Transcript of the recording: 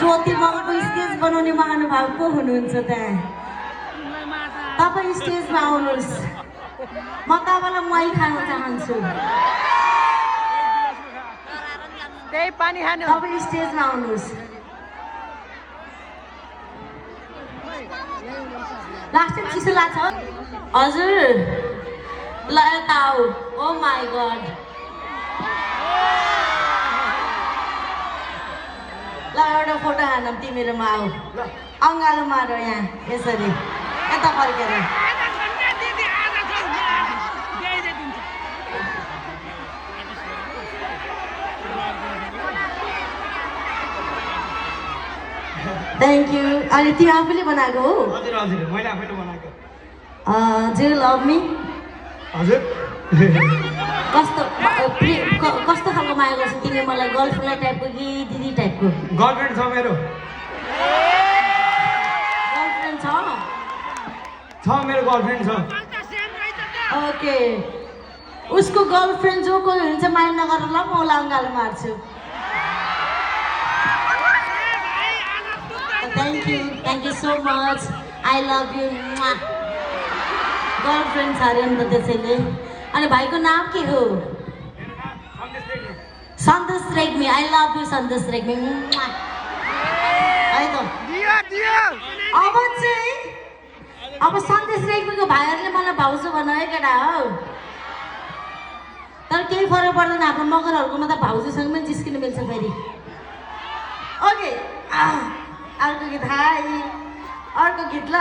ज्योति मङको stage बनाउने महानुभाव को हुनुहुन्छ त्यहाँ? तपाईँ स्टेजमा आउनुहोस्, म तपाईँलाई मै खान चाहन्छु। त्यही पानी खानु। तपाईँ स्टेजमा आउनुहोस्। लास्ट टाइम चिसो लाग्छ हजुर। ल यता आऊ। ओ माई गड, ल एउटा फोटो हानौँ तिमीहरूमा। आऊ अँगालो मार यहाँ यसरी यता फर्केर। Thank you. अनि तिमी आफूले बनाएको हो? हजुर हजुर मैले आफैले बनाएको। Do you love me? हजुर कस्तो कस्तो खालको माया गर्छौ तिमी मलाई? गर्लफ्रेन्ड टाइपको कि दिदी टाइपको? गर्लफ्रेन्ड छ मेरो। गर्लफ्रेन्ड छ मेरो गर्लफ्रेन्ड छ। ओके, उसको गर्लफ्रेन्ड जो कोही हुन्छ माया नगरेर ल, म उसलाई अँगालो मार्छु। Thank you so much. I love you. Girlfriend छ अरे नि त त्यसैले। अनि भाइको नाम के हो? सन्तोष रेग्मी। आई लभ यु सन्तोष रेग्मी। है त अब सन्तोष रेग्मीको भाइहरूले मलाई भाउजू भन है केटा हो। तर केही फरक पर्दैन, हाम्रो मगरहरूकोमा त भाउजूसँग पनि जिस्किनु मिल्छ फेरि। ओके, अर्को गीत। हाई, अर्को गीत ल।